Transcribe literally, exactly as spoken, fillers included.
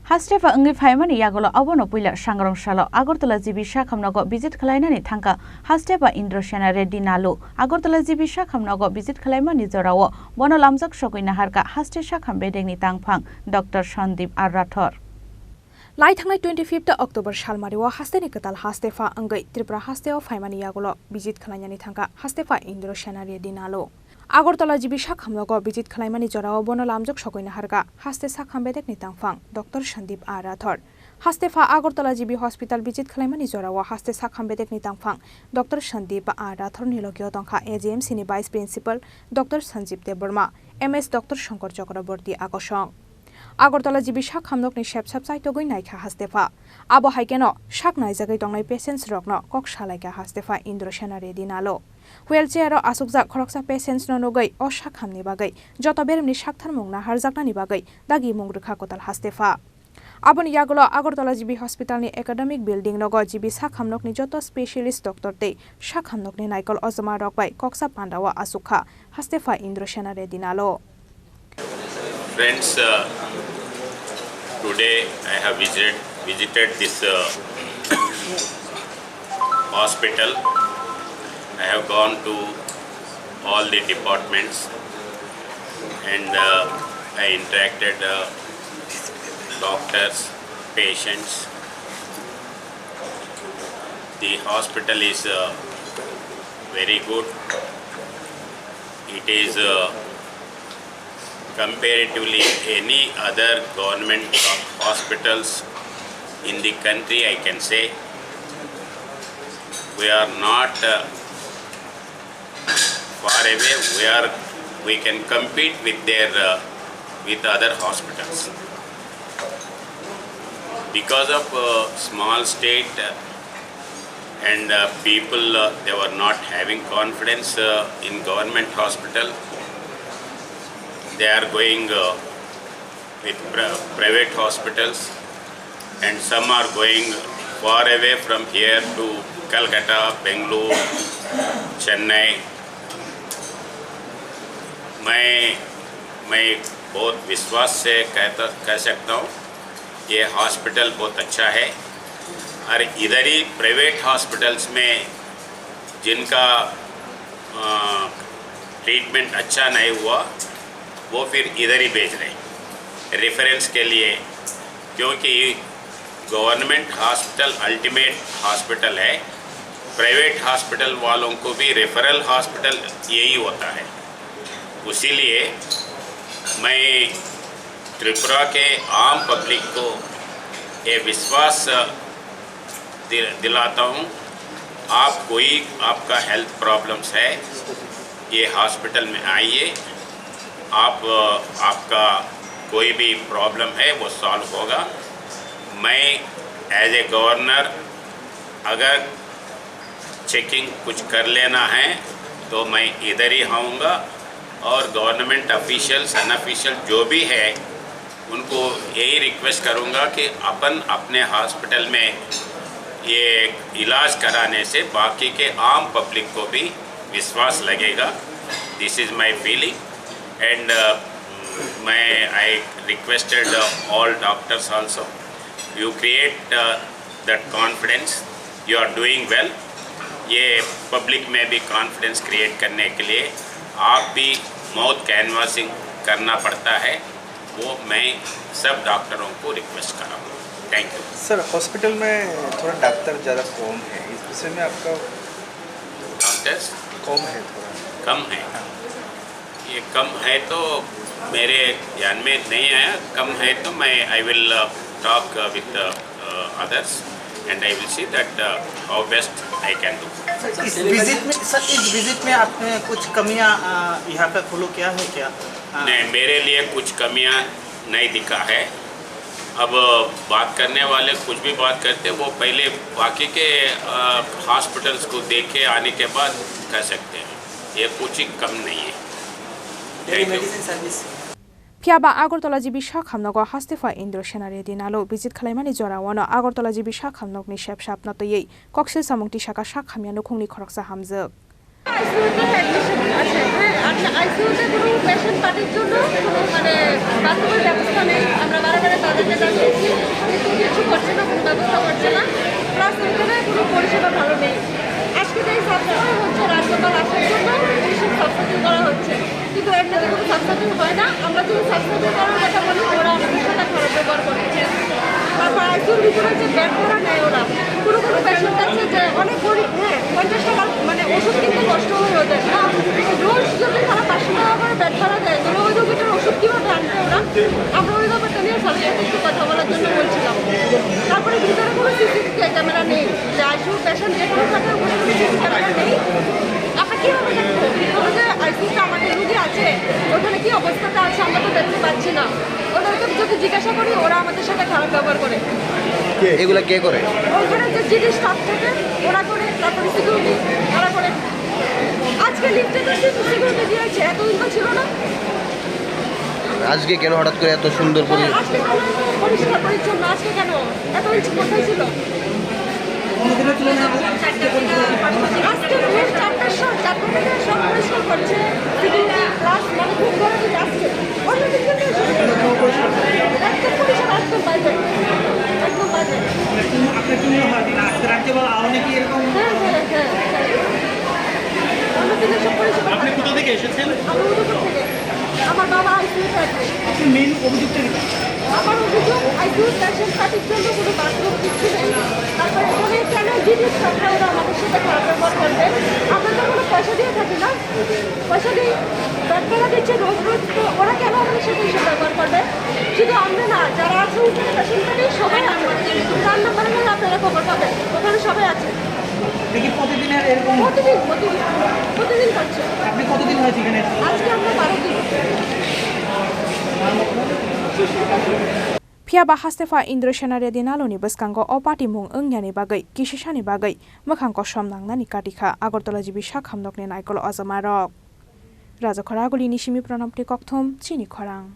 Hastepha wngwi phaimani yagulo abono puila sangrong salo Agartala G B sakham nogo visit khlainani thangkha Hastepha Indrasena Reddy Nalu. Agartala G B sakham nogo visit khlaimani jorao bono lamjak sogwi naharkha haste sakham bedekni tangphang Doctor Sandeep R Rathore. Lai thangnai twenty-fifth October salmario hasteni kwtal Hastepha wngwi Tripura hasteo phaimani yagulo visit khlainani thangkha Hastepha Indrasena Reddy Nalu. Agartala G B sakham nogo visit khlaimani jorao bono lamjak sogwi naharkha haste sakham bedekni tangphang Doctor Sandeep R Rathore. Hastepha Agartala G B hospital visit khlaimani jorao haste sakham bedekni tangphang Doctor Sandeep R Rathore ni logio tongkha A G M C ni Vice Principal Doctor Sanjeev Debbarma, M S Doctor Shankar Chakraborty akosong. Agartala G B sakham nokni sepsap chaitogwi naikha Hastepha. Abo hai kheno sak naijagwi tongnai patients rokno kok salaikha Hastepha Indrasena Reddy Nalu. Wheelchair o asukjak khoroksa patients no nugwi o sakhamni bagwi joto beremni saktharmung naharjaknani bagwi dagimung rwkha kwtal Hastepha. Aboni yagulo Agartala G B hospital ni academic building nogo G B sakham nokni joto specialist doctor tei sakham nokni naikol ojoma rok bai koksa pandao asukha Hastepha Indrasena Reddy Nalu. Friends, uh, today I have visited, visited this uh, hospital. I have gone to all the departments and uh, I interacted uh, doctors, patients. The hospital is uh, very good. It is uh, comparatively any other government hospitals in the country, I can say. We are not uh, far away where we can compete with their uh, with other hospitals. Because of uh, small state uh, and uh, people uh, they were not having confidence uh, in government hospital, they are going uh, with pri- private hospitals, and some are going far away from here to Calcutta, Bangalore, Chennai. मैं मैं बहुत विश्वास से कहता कह सकता हूँ ये हॉस्पिटल बहुत अच्छा है। और इधर ही प्राइवेट हॉस्पिटल्स में जिनका ट्रीटमेंट अच्छा नहीं हुआ, वो फिर इधर ही भेज रहे हैं रेफरेंस के लिए, क्योंकि गवर्नमेंट हॉस्पिटल अल्टीमेट हॉस्पिटल है। प्राइवेट हॉस्पिटल वालों को भी रेफरल हॉस्पिटल यही होता है। उसीलिए मैं त्रिपुरा के आम पब्लिक को ये विश्वास दिलाता हूँ, आप कोई आपका हेल्थ प्रॉब्लम्स है, ये हॉस्पिटल में आइए। आप आपका कोई भी प्रॉब्लम है वो सॉल्व होगा। मैं एज ए गवर्नर अगर चेकिंग कुछ कर लेना है तो मैं इधर ही आऊँगा। और गवर्नमेंट ऑफिशियल्स अनऑफिशियल जो भी है उनको यही रिक्वेस्ट करूँगा कि अपन अपने हॉस्पिटल में ये इलाज कराने से बाकी के आम पब्लिक को भी विश्वास लगेगा। This is my feeling and मैं I requested all doctors also, you create that confidence, you are doing well। ये पब्लिक में भी कॉन्फिडेंस क्रिएट करने के लिए आप भी माउथ कैनवासिंग करना पड़ता है। वो मैं सब डॉक्टरों को रिक्वेस्ट कर रहा हूँ। Thank you. सर, हॉस्पिटल में थोड़ा डॉक्टर ज़्यादा कम है, इस विषय में आपका डॉक्टर्स कम है थोड़ा। कम है। ये कम है तो मेरे ध्यान में नहीं आया। कम है तो मैं I will talk with others and I will see that how best I can do। इस विजिट में सर, इस विजिट में आपने कुछ कमियां यहाँ पे फॉलो किया है क्या? नहीं, मेरे लिए कुछ कमियां नहीं दिखा है। अब बात करने वाले कुछ भी बात करते, वो पहले बाकी के हॉस्पिटल्स को देख के आने के बाद कर सकते हैं। ये कुछ ही कम नहीं है। Thank you. Phiya ba Agartala G B sak hamnogo Hastepha Indrasena Reddy Nalu visit khwlaimani jorao no Agartala G B sak hamnokni sepsapno twiwi koksil samung tisaka sak hamya nukhungni khoroksa hamjwk. আইসিইউতে কোনো পেশেন্ট পার্টির জন্য কোনো মানে বাথরুমের ব্যবস্থা নেই। আমরা বারে বারে তাদেরকে জানিয়েছি, কিন্তু কিছু করছে না, কোনো ব্যবস্থা করছে না, প্লাস ওইখানে কোনো পরিষেবা ভালো নেই। আজকে যেই সাফসাফাই হচ্ছে, রাজগোপাল আসার জন্য এইসব সাফসাফাই করা হচ্ছে, কিন্তু এমনিতে কোনো সাফসাফাই হয় না। আমরা যদি সাফসাফাই করার কথা বলি, ওরা আমাদের সাথে খারাপ ব্যবহার করে। তারপর আইসিইউর ভিতরে যে বেড করা নেয় ওরা, কোনো কোনো পেশেন্ট আছে যে অনেক গরিব, হ্যাঁ, পঞ্চাশ টাকার মানে ওষুধ কিনতে কষ্ট হয় ওদের, হ্যাঁ। রোজ যদি তারা পাঁচশো টাকা করে বেড ভাড়া দেয়, তাহলে ওই রোগীটার ওষুধ কীভাবে আনবে ওরা? আমরা ওই ব্যাপারটা নিয়ে স্যারের সাথে একটু কথা বলার জন্য বলছিলাম। তারপরে ভিতরে কোনো সিসিটিভি ক্যামেরা নেই, যে আইসিইউ পেশেন্ট যেখানে থাকে ওখানে কোনো সিসিটিভি ক্যামেরা নেই। আমরা কীভাবে দেখবো? ভিতরে যে আইসিইউতে আমাদের রুগী আছে, ওখানে কী অবস্থাতে আছে আমরা তো দেখতে পাচ্ছি না। ওদেরকে যদি জিজ্ঞাসা করি, ওরা আমাদের সাথে খারাপ ব্যবহার করে। এগুলা কে করে? ওখানে যে জিডি স্টাফ থাকে, ওরা করে, তারপরে সিকিউরিটি, ওরা করে। আজকে লিফটে তো শুধু সিকিউরিটি দিয়েছে, এতদিন তো ছিল না। আজকে কেন হঠাৎ করে এত সুন্দর পরি- হ্যাঁ, আজকে কেন পরিষ্কার পরিচ্ছন্ন? আজকে কেন? এতদিন কোথায় ছিল? আজকে ভোর চারটার সময়, চারটা থেকে সব পরিষ্কার করছে। সিকিউরিটি প্লাস মানে খুব বড় দিকে আসছে। অন্য দিক থেকে এসে একদম পরিষ্কার, একদম বাজে, একদম বাজে। আপনার কি মনে হয়, আজকে রাজ্যপাল আওয়ামী কি এরকম? হ্যাঁ, হ্যাঁ, হ্যাঁ। অন্য দিকে সব পরিষ্কার। আপনি কোথা থেকে এসেছেন? আমি উদয়পুর থেকে। আমার বাবা আইসিইউতে আছে। আপনি মেইন অভিযুক্ত কি? আমার অভিযোগ আইসিইউ পেশেন্ট পার্টির জন্য কোনো বাথরুম কিচ্ছু নেই। তারপরে এখানে কেন জিডি স্টাফরা ওরা আমাদের সাথে খারাপ ব্যবহার করবে? আমরা তো কোনো পয়সা দিয়ে থাকি না, পয়সা দিয়ে ডাক্তাররা দিচ্ছে রোজ রোজ, তো ওরা কেন আমাদের সাথে এসব ব্যবহার করবে? শুধু আমরা না, যারা আছে উপরে পেশেন্ট পার্টি সবাই আছে। চার নম্বরে গেলে আপনারা খবর পাবেন, ওখানে সবাই আছে। দেখি প্রতিদিনের এরকম? প্রতিদিন, প্রতিদিন, প্রতিদিন করছে। আপনি কতদিন হয়েছে এখানে? আজকে আমরা বারো দিন। Phiya ba haste pha Indra Sena Reddy Naloni bwskango o patimung wngyani bagwi kisisani bagwi mwkhang kosom nangnani kati kha Agartala G B sak hamnokni naikolo ajamarok. Rajakhora Agulini simi Pranabni kokthum chini khorang.